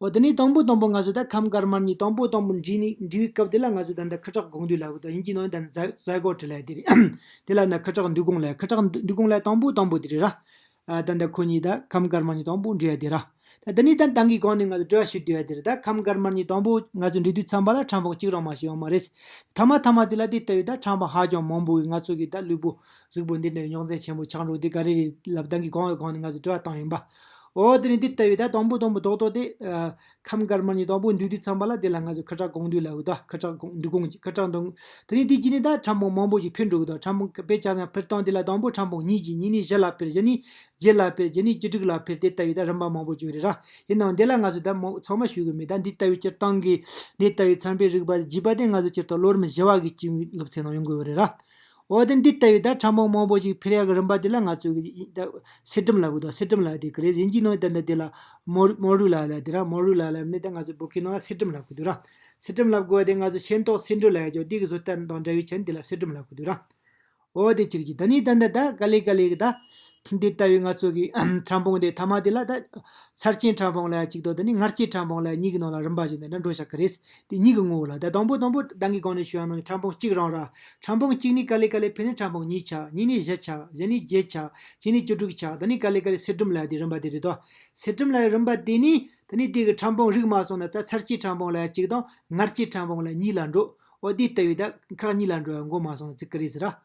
འོ་དེ་ནས་དང་པོ་དང་པོ་ང་ཚོ་ད་ཁམས་དཀར་དམར་གཉིས་དང་པོ་དང་པོ་འདྲེས་ནས་འདྲེས་པའི་སྐབས་དེ་ལ་ང་ཚོ་ད་ལྟ་ཁུ་ཁྲག་གང་འདུས་ལབ་གི་འདུག་དབྱིན་ཇིའི་ནང་ད་ཛའི་ཛའི་གོ་ཊི་ལབ་དེ་རེད། དེ་ལ་ན་ཁུ་ཁྲག་འདུས་གོང་ལབ། ཁུ་ཁྲག་འདུས་གོང་ལབ་དང་པོ་དང་པོ་དེ་རེད་ར། ཨ་ད་ལྟ་ཁོ་གཉིས་ད་ཁམས་དཀར་དམར་གཉིས་དང་པོ་འདྲེས་ཡ་དེ་ར། ད་དེ་ནས་ད་ད་གིན་གོང་ནས་ང་ཚོ་དྲི་བ་ཞུ་བསྡད་ཡ་དེ་རེད། ད་ཁམས་དཀར་དམར་གཉིས་དང་པོ་ང་ཚོ་འདྲེས་དུས་ཙམ་པ་ལ་ཕྲ་འབུང་གཅིག་རང་མ་ཞིག་ཡོད་མ་རེད། ཐ་མ་ཐ་མ་དེ་ལ་དེ་ལྟ་བུའི་ད་ཕྲ་འབུང་ཧ་ཅང་མང་པོ་གི་ང་ཚོ་གི་ད་ལུས་པོ་གཟུགས་པོ་འདི་འདྲ་རྙོག་འཛིང་ཆེན་པོ་ཆགས་འགྲོ་དེ་ག་རེ་རེད་ལབ་ད་གིན་གོང་གོང་ནས་ང་ཚོ་དྲི་བ་བཏང་ཡིན་པ། འོ་དེ་ནས་འདི་ལྟ་བུའི་ད་དང་པོ་དང་པོ་རྡོག་རྡོག་དེ་ཨ་ཁམས་དཀར་དམར་གཉིས་དང་པོ་འདུས་དུས་ཙམ་པ་ལ་དེ་ལ་ང་ཚོ་ཁུ་ཁྲག་གང་འདུས་ལབ་གི་འདུག་ཁུ་ཁྲག་གང་འདུས་གོང་ཁུ་ཁྲག་འདུས། དེ་ནས་འདི་རྗེས་ནས་ད་ཕྲ་འབུང་མང་པོ་ཞིག་འཕེལ་འགྲོ་གི་འདུག་ཕྲ་འབུང་དཔེ་ཆ་ཚང་འཕེལ་སྟངས་དེ་ལ་དང་པོ་ཕྲ་འབུང་གཉིས་ཀྱིས་གཉིས་ནས་བཞི་ལ་འཕེལ། བཞི་ནས་བརྒྱད་ལ་འཕེལ། བརྒྱད་ནས་བཅུ་དྲུག་ལ་འཕེལ། དེ་ལྟ་བུའི་ད་རིམ་པ་མང་པོ་བྱུང་རེད་ར། ཡིན་ནའང་འདི་ལ་ང་ཚོ་ད་མང་ཚང་མ་ཞུ་གི་མེད། ད་འདི་ལྟ་བུའི་སྤྱིར་བཏང་གི་འདི་ལྟ་བུའི་ཚན་པའི་རིག་པ་བརྒྱུད་པ་དེ་ང་ཚོ་སྤྱིར་བཏང་ལོ་རིམ་བཞི་བ་གི་སྤྱི་ཡོངས་སློབ་ཚན་ནང་ཡོང་གི་ཡོད་རེད་ར། འོ་དེ་འདི་ལྟ་བུའི་ད་ཕྲ་འབུང་མང་པོ་ཞིག་འཕེལ་ཡག་གི་རིམ་པ་དེ་ལ་ང་ཚོས་གི་ད་སེ་ཊམ་ལབ་གི་འདུག་སེ་ཊམ་ལབ་དེ་གི་རེད། དབྱིན་ཇིའི་ནང་ད་ད་དེ་ལ་མོ་མོ་རུ་ལ་ལབ་དེ་ར། མོ་རུ་ལ་ལབ་ནས་ད་ང་ཚོ་བོད་སྐད་ནང་ལ་སེ་ཊམ་ལབ་གི་འདུག་ར། སེ་ཊམ་ལབ་དགོས་པ་དེ་ང་ཚོ་ཤེས་རྟོགས་སེ་འབྲུ་ལབ་ཡ་ཅོ་དེ་གི་བཟོ་ལྟ་དང་འདྲ་བའི་ཆ་ནས་དེ་ལ་སེ་ཊམ་ལབ་གི་འདུག་ར། འོ་དེ་གཅིག་གཅིག་ད་ནི་ད་ད་ད་ག་ལེ་ག་ལེ་གི་ད་འདི་ལྟ་བུའི་ང་ཚོ་གི་ཕྲ་འབུང་དེ་ཐ་མ་དེ་ལ་ད་ཚར་ཅན་ཕྲ་འབུང་ལབ་ཡ་གཅིག་དང་ད་ནི་ངར་སྐྱེས་ཕྲ་འབུང་ལབ་ཡ་གཉིས་ཀྱི་ནང་ལ་རིམ་པ་བཞིན་དེ་འདྲ་འགྲོ་བཞག་གི་རེད། དེ་གཉིས་ཀྱི་ངོ་བོ་ལ་ད་དང་པོ་དང་པོ་ད་གིན་གོང་ནས་ཞུ་ཡ་ནང་ཕྲ་འབུང་གཅིག་རང་ར། ཕྲ་འབུང་གཅིག་ནས་ག་ལེ་ག་ལེ་འཕེལ་ནས་ཕྲ་འབུང་གཉིས་ཆགས། གཉིས་ནས་བཞི་ཆགས། བཞི་ནས་བརྒྱད་ཆགས། བརྒྱད་ནས་བཅུ་དྲུག་ཆགས། ད་ནི་ག་ལེ་ག་ལེ་སེ་ཊམ་ལབ་ཡ་དེ་རིམ་པ་དེ་རེད་དོ། སེ་ཊམ་ལབ་ཡ་རིམ་པ་དེ་ནི་ད་ནི་དེ་གི་ཕྲ་འབུང་རིགས་མ་སོང་ན་ད་ཚར་སྐྱེས་ཕྲ་འབུང་ལབ་ཡ་གཅིག་དང་ངར་སྐྱེས་ཕྲ་འབུང་ལབ་ཡ་གཉིས་ལ་འགྲོ། འོ་དེ་ལྟ་བུའི་ད་ཁག་གཉིས་ལ་འགྲོ་ཡ་མགོ་མ་སོང་ན་ཙིག་གི་རེད་ཟེར་ར།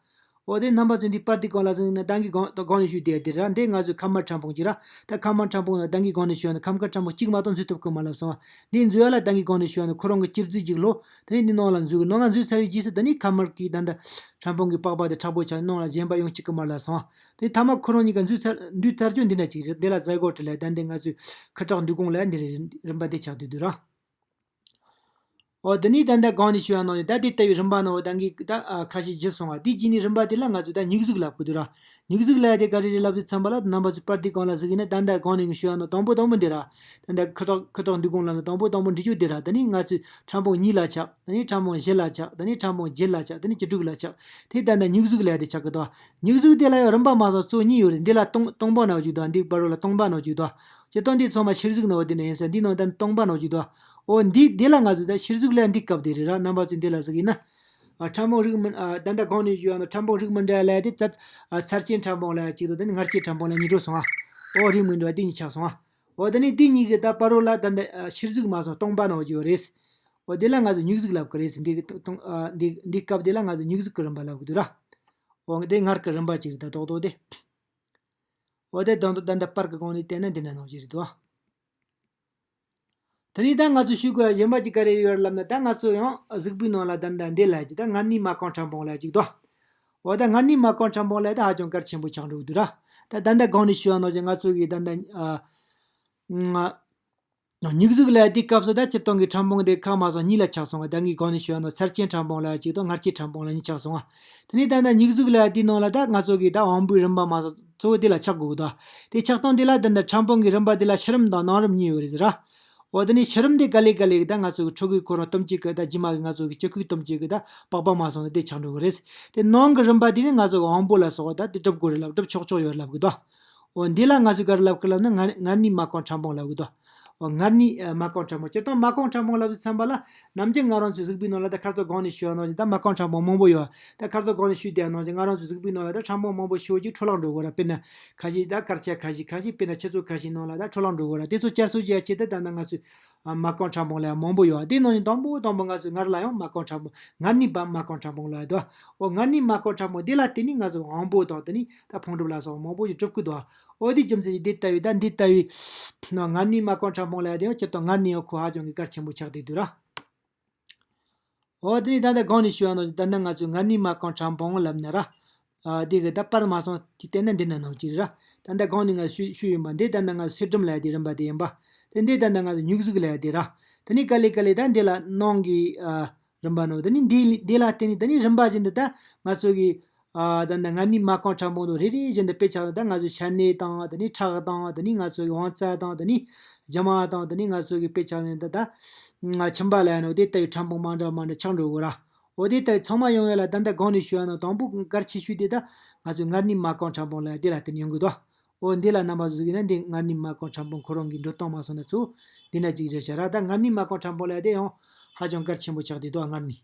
འོ་དེ་རྣམ་པ་ཚོས་འདི་པར་འདི་གང་ལ་ཟིན་ན་ད་གིན་གང་གང་ནས་ཞུས་དེ་དེ་ར། འདི་ང་ཚོའི་ཁམས་དམར་ཕྲ་འབུང་གཅིག་ར། ད་ཁམས་དམར་ཕྲ་འབུང་ན་ད་གིན་གང་ནས་ཞུས་ན་ཁམས་དཀར་ཕྲ་འབུང་གཅིག་མ་གཏོགས་འཛུལ་ཐུབ་ཀྱི་མ་ལབ་སོང་བ། འདི་འཛུལ་ཡ་ལ་ད་གིན་གང་ནས་ཞུས་ན་ཁོ་རང་གི་སྐྱུར་རྫས་ཅིག་ལོ། ད་ནི་འདི་ནང་ལ་འཛུལ་གི་ནང་ལ་འཛུལ་ཚར་བའི་རྗེས་སུ་ད་ནི་ཁམས་དམར་གི་ད་ད་ཕྲ་འབུང་གི་པགས་པ་དེ་མཁྲེགས་པོ་ཆགས་ནང་ལ་གཞན་པ་ཡོང་གཅིག་གི་མ་ལབ་སོང་བ། དེ་ཐ་མ་ཁོ་རང་གཉིས་ཀ་འཛུལ་ཚར་འདུས་ཚར་རྒྱུ་འདི་འདྲ་ཅིག་རེད། འདི་ལ་ཛའི་གོ་ཊི་ལབ་ཡ་ད་འདི་ང་ཚོའི་ཁུ་ཁྲག་འདུས་གོང་ལབ་ཡ་འདི་རེད། རིམ་པ་དེ་ཆགས་བསྡད་འདུག་ར། འོ་དེ་ནས་ད་ལྟ་གོང་ནས་ཞུས་པ་ནང་བཞིན་ད་དེ་ལྟ་བུའི་རིམ་པ་ནང་བཞིན་ད་ངས་ད་ཨ་ཁ་ཤས་བརྗོད་སོང་བ། དེ་རྗེས་ནས་རིམ་པ་དེ་ལ་ང་ཚོས་ད་མྱུག་གཟུགས་ལབ་དགོས་འདུག་ར། མྱུག་གཟུགས་ལབ་ཡ་དེ་ག་རེ་རེད་ལབ་དུས་ཙམ་པ་ལ་རྣམ་པ་ཚོས་པར་དེ་སྒང་ལ་གཟིགས་ཡིན་ན། ད་ལྟ་གོང་ནས་ངས་ཞུས་པ་ནང་དང་པོ་དང་པོ་འདི་ར། ད་ལྟ་ཁུ་ཁྲག་ཁུ་ཁྲག་འདུས་གོང་ལ་ནི་དང་པོ་དང་པོ་འབྲི་རྒྱུ་འདི་ར། དེ་ནས་ང་ཚོས་ཕྲ་ཕུང་གཉིས་ལ་ཆགས། དེ་ནས་ཕྲ་ཕུང་བཞི་ལ་ཆགས། དེ་ནས་ཕྲ་ཕུང་བརྒྱད་ལ་ཆགས། དེ་ནས་བཅུ་དྲུག་ལ་ཆགས། དེ་ད་ལྟ་མྱུག་གཟུགས་ལབ་ཡ་དེ་ཆགས་ཀྱི་འདུག། མྱུག་གཟུགས་དེ་ལ་ཡང་རིམ་པ་མ་སོང་གཙོ་གཉིས་ཡོད་རེད། འདི་ལ་སྟོང་སྟོང་པ་ནང་བཞིན་འདུག། འདི་བར་རོ་ལ་སྟོང་པ་ནང་བཞིན་འདུག། སྤྱིར་བཏང་འདི་ཚང་མ་ཤེལ་གཟུགས་ནང་བ་དེ་ནས་ཡིན་ས། འདི་ནང་ད་སྟོང་པ་ནང་བཞིན་འདུག། འོ་འདི་དེ་ལ་ང་ཚོས་ད་ཤེལ་གཟུགས་ལབ་ཡ་འདི་སྐབས་དེ་རེད་ར། རྣམ་པ་ཚོས་འདི་ལ་གཟིགས་ཡིན་ན། ཨ་ཕྲ་ཕུང་རིགས་མི་ཨ་ད་ལྟ་གོང་ནས་ཞུས་པ་ནང་ཕྲ་ཕུང་རིགས་མི་འདྲ་ལབ་ཡ་དེ་ཚ་ཨ་ཚར་ཅན་ཕྲ་ཕུང་ལབ་ཡ་གཅིག་དང་། དེ་ནས་མངར་ཅན་ཕྲ་ཕུང་ལབ་ཡ་གཉིས་འགྲོ་སོང་ཨ། འོ་རིགས་མི་འདྲ་བ་དེ་གཉིས་ཆགས་སོང་ཨ། འོ་དེ་ནས་དེ་གཉིས་ཀྱི་ད་བར་རོ་ལ་ད་ལྟ་ཨ་ཤེལ་གཟུགས་མ་སོང་སྟོང་པ་ནང་བཞིན་ཡོད་རེད། འོ་དེ་ལ་ང་ཚོས་མྱུག་གཟུགས་ལབ་ཀྱི་རེད། འདི་གི་སྟོང་ཨ་འདི་འདི་སྐབས་དེ་ལ་ང་ཚོས་མྱུག་གཟུགས་ཀྱི་རིམ་པ་ལབ་ཀྱི་འདུག་ར། འོ་དེ་མངར་གྱི་རིམ་པ་གཅིག་རེད་ད་རྡོག་རྡོག་དེ། འོ་དེ་དང་དུ་ད་ལྟ་པར་གྱི་སྒང་ནས་བལྟས་ན་འདི་འདྲ་ནང་བཞིན་རེད་དོ། དེ་ནས་ད་ང་ཚོས་ཞུ་དགོས་པ་གཞན་པ་ཅིག་ག་རེ་ཡོད་ལབ་ན། ད་ང་ཚོ་ཡང་གཟུགས་པོའི་ནང་ལ་ད་ལྟ་འདི་ལབ་ཀྱི་ད་མངལ་ནུས་མ་རྐང་ཕྲ་ཕུང་ལབ་ཀྱི་དོ། འོ་ད་མངལ་ནུས་མ་རྐང་ཕྲ་ཕུང་ལབ་ད་ཧ་ཅང་གལ་ཆེན་པོ་ཆགས་འགྲོ་གི་འདུག་ར། ད་ད་ལྟ་གོང་ནས་ཞུས་པ་ནང་བཞིན་ང་ཚོ་གི་ད་ལྟ་ཨ་མྱུག་གཟུགས་ལབ་དེའི་སྐབས་སུ་ད་སྤྱིར་བཏང་གི་ཕྲ་ཕུང་དེ་ཁ་མ་སོང་གཉིས་ལ་ཆགས་སོང་བ། ད་ངས་གོང་ནས་ཞུས་པ་ནང་ཚར་ཅན་ཕྲ་ཕུང་ལབ་ཡ་གཅིག་དང་མངར་ཅན་ཕྲ་ཕུང་ལབ་ཡ་གཉིས་ཆགས་སོང་བ། དེ་ནས་ད་ལྟ་མྱུག་གཟུགས་ལབ་ཡ་དེའི་ནང་ལ་ད་ང་ཚོ་གི་ད་དབང་པོའི་རིམ་པ་མ་སོང་གཙོ་བོ་དེ་ལ་ཆགས་དགོས་གི་འདུག། དེ་ཆགས་སྟངས་དེ་ལ་ད་ལྟ་ཕྲ་ཕུང་གི་རིམ་པ་དེ་ལ་ཕྱི་རིམ་དང་ནང་རིམ་གཉིས་ཡོད་རེད་ཟེར་ར། འོ་དེ་ནས་ཕྱི་རིམ་དེ་ག་ལེ་ག་ལེ་གི་ད་ང་ཚོ་གི་ཕྲུ་གུའི་ཁོ་རང་ལྟོ་ཅིག་གི་ད་རྗེས་མ་གི་ང་ཚོ་གི་སྤྱི་ཁུག་ལྟོ་ཅིག་གི་ད་པགས་པ་མ་སོང་ན་དེ་ཆགས་འགྲོ་གི་རེད། དེ་ནང་གི་རིམ་པ་དེ་ནི་ང་ཚོ་གི་དབང་པོ་ལ་སོགས་པ་ད་དེ་སྒྲུབ་དགོས་རེད་ལབ། སྒྲུབ་ཆོག་ཆོག་ཡོད་ལབ་གི་འདུག། འོ་འདི་ལ་ང་ཚོས་ག་རེ་ལབ་ཀྱི་ལབ་ན་མངལ་མངལ་ནུས་མ་རྐང་ཕྲ་ཕུང་ལབ་གི་འདུག། འོ་མངལ་ནུས་ཨ་མ་རྐང་ཕྲ་ཕུང་། སྤྱིར་བཏང་མ་རྐང་ཕྲ་ཕུང་ལབ་དུས་ཙམ་པ་ལ་ནམ་རྒྱུན་ང་རང་ཚོའི་གཟུགས་པོའི་ནང་ལ་ད་ཁ་སང་གོང་ནས་ཞུས་པ་ནང་བཞིན་ད་མ་རྐང་ཕྲ་ཕུང་མང་པོ་ཡོད། ད་ཁ་སང་གོང་ནས་ཞུས་དེ་ནང་བཞིན་ང་རང་ཚོའི་གཟུགས་པོའི་ནང་ལ་ད་ཕྲ་ཕུང་མང་པོ་ཞེ་པོ་ཅིག་འཕྲོ་བརླག་འགྲོ་གི་རེད། དཔེར་ན་ཁ་ཤས་ད་དཀར་ཆ་ཁ་ཤས་ཁ་ཤས་དཔེར་ན་ཆུ་ཚོད་ཁ་ཤས་ནང་ལ་ད་འཕྲོ་བརླག་འགྲོ་གི་རེད། དེ་ཚོ་བསྐྱར་གསོ་བྱེད་ཡ་ཆེད་དུ་ད་ནང་ང་ཚོས་ཨ་མ་རྐང་ཕྲ་ཕུང་ལབ་ཡ་མང་པོ་ཡོད། དེ་ནང་བཞིན་དང་པོ་དང་པོ་ང་ཚོའི་མངལ་ལ་ཡང་མ་རྐང་ཕྲ་ཕུང་མངལ་ནུས་པ་མ་རྐང་ཕྲ་ཕུང་ལབ་ཡ་འདུག། འོ་མངལ་ནུས་མ་རྐང་ཕྲ་ཕུང་དེ་ལ་བརྟེན་ནས་ང་ཚོ་དབང་པོ་དང་དེ་ནས་ད་ཕུང་གྲུབ་ལ་སོགས་མང་པོ་ཞིག་གྲུབ་ཀྱི་འདུག། འོ་དེ་རྒྱུ་མཚན་གྱིས་འདི་ལྟ་བུའི་ད་འདི་ལྟ་བུའི་མངལ་ནུས་མ་རྐང་ཕྲ་ཕུང་ལབ་ཡ་དེ་ཡང་སྤྱིར་བཏང་མངལ་ནུས་ཡང་ཁོ་ཧ་ཅང་གི་གལ་ཆེན་པོ་ཆགས་བསྡད་འདུག་ར། འོ་དེ་ནས་ད་ལྟ་གོང་ནས་ཞུས་པ་ནང་བཞིན་ད་ལྟ་ང་ཚོས་མངལ་ནུས་མ་རྐང་ཕྲ་ཕུང་ལབ་ན་ར། ཨ་དེ་གི་ད་པར་མ་སོང་དེ་བལྟས་ན་འདི་ན་ནང་གཅིག་རེད་ར། ད་ལྟ་གོང་ནས་ང་ཞུ་ཞུས་ཡིན་པ་འདི་ད་ལྟ་ང་ཚོ་ཚེ་སྒྲུབ་ལབ་ཡ་དེ་རིམ་པ་དེ་ཡིན་པ། དེ་འདི་ད་ལྟ་ང་ཚོ་མྱུག་གཟུགས་ལབ་ཡ་དེ་ར། དེ་ནས་ག་ལེ་ག་ལེ་ད་འདི་ལ་ནང་གི་ཨ་རིམ་པ་ནང་དེ་ནས་འདི་འདི་ལ་བརྟེན་ནས་དེ་ནས་རིམ་པ་བཞིན་དུ་ད་ང་ཚོ་གི་ཨ་ད་ནི་མངལ་ནུས་མ་རྐང་ཕྲ་ཕུང་དང་རེ་རེ་བཞིན་དུ་དཔེ་ཆ་ད་ང་ཚོའི་ཤ་གནད་དང་དེ་ནས་ཁྲག་དང་དེ་ནས་ང་ཚོའི་དབང་རྩ་དང་དེ་ནས་རྒྱུ་མ་དང་དེ་ནས་ང་ཚོ་གི་དཔེ་ཆ་ནི་ད་ད་མཆིན་པ་ལ་ཡང་ནོ་དེ་ལྟ་བུའི་ཕྲ་ཕུང་མ་འདྲ་མ་འདྲ་ཆགས་འགྲོ་གི་ར། འོ་དེ་ལྟ་བུའི་ཚང་མ་ཡོང་ཡ་ལ་ད་ལྟ་གོང་ནས་ཞུས་ཡ་ནང་དང་པོ་གལ་ཆེ་ཤོས་དེ་ད་ང་ཚོའི་མངལ་ནུས་མ་རྐང་ཕྲ་ཕུང་ལ་དེ་ལ་བརྟེན་ཡོང་གི་འདུག། འོ་འདི་ལ་རྣམ་པ་གཟིགས་ན་འདི་མངལ་ནུས་མ་རྐང་ཕྲ་ཕུང་ཁོ་རང་གི་འགྲོ་སྟངས་མ་སོང་ན་ཚོ་འདི་ན་ཅིག་རེད་ཤག་ར། ད་མངལ་ནུས་མ་རྐང་ཕྲ་ཕུང་ལ་དེ་ཡང་ཧ་ཅང་གལ་ཆེན་པོ་ཆགས་བསྡད་འདུག་མངལ་ནུས།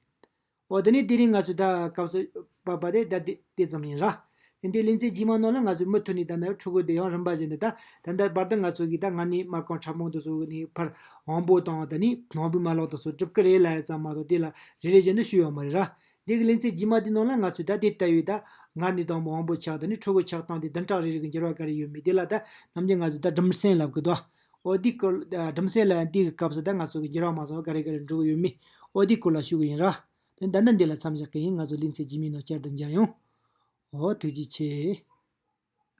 འོ་དེ་ནས་དེ་རིང་ང་ཚོས་ད་སྐབས་སུ་བབ་པ་དེ་ད་དེ་དེ་ཙམ་ཡིན་ར། དེ་འདྲའི་ལེ་ཚན་རྗེས་མ་ནང་ལ་ང་ཚོས་མུ་མཐུད་ནས་ད་ནི་ཕྲུ་གུ་དེ་ཡང་རིམ་པ་བཞིན་དུ་ད་ད་ལྟ་བར་དུ་ང་ཚོ་གིས་ད་མངལ་ནུས་མ་རྐང་ཕྲ་ཕུང་དེ་ཚོ་ནས་ཕར་དབང་པོ་དང་དེ་ནས་དབང་པོའི་མ་ལག་དེ་ཚོ་གྲུབ་ཀྱི་རེད་ལབ་ཡ་ཙམ་མ་གཏོགས་དེ་ལ་རེ་རེ་བཞིན་དུ་ཞུས་ཡོད་མ་རེད་ར། འདི་གི་ལེ་ཚན་རྗེས་མ་དེ་ནང་ལ་ང་ཚོས་ད་དེ་ལྟ་བུའི་ད་མངལ་ནུས་དང་པོ་དབང་པོ་ཆགས་དེ་ནས་ཕྲུ་གུ་ཆགས་སྟངས་དེ་བདུན་ཕྲག་རེ་རེ་གི་འགྱུར་བ་ག་རེ་ཡོད་མེད་དེ་ལ་ད་ནམ་རྒྱུན་ང་ཚོས་ད་སྦྲུམ་སྲན་ལབ་གི་འདུག། འོ་འདི་སྐོར་ད་སྦྲུམ་སྲན་ལ་འདི་གི་སྐབས་སུ་ད་ང་ཚོ་གི་འགྱུར་བ་མ་སོང་བ་ག་རེ་ག་རེ་འགྲོ་གི་ཡོད་མེད། འོ་འདི་སྐོར་ལ་ཞུ་གི་ཡིན་ར། དེ་ད་ལྟ་འདི་ལ་མཚམས་བཞག་གི་ཡིན། ང་ཚོ་ལེ་ཚན་རྗེས་མའི་ནང་བསྐྱར་དུ་མཇལ་ཡོང་། འོ་ཐུགས་རྗེ་ཆེ།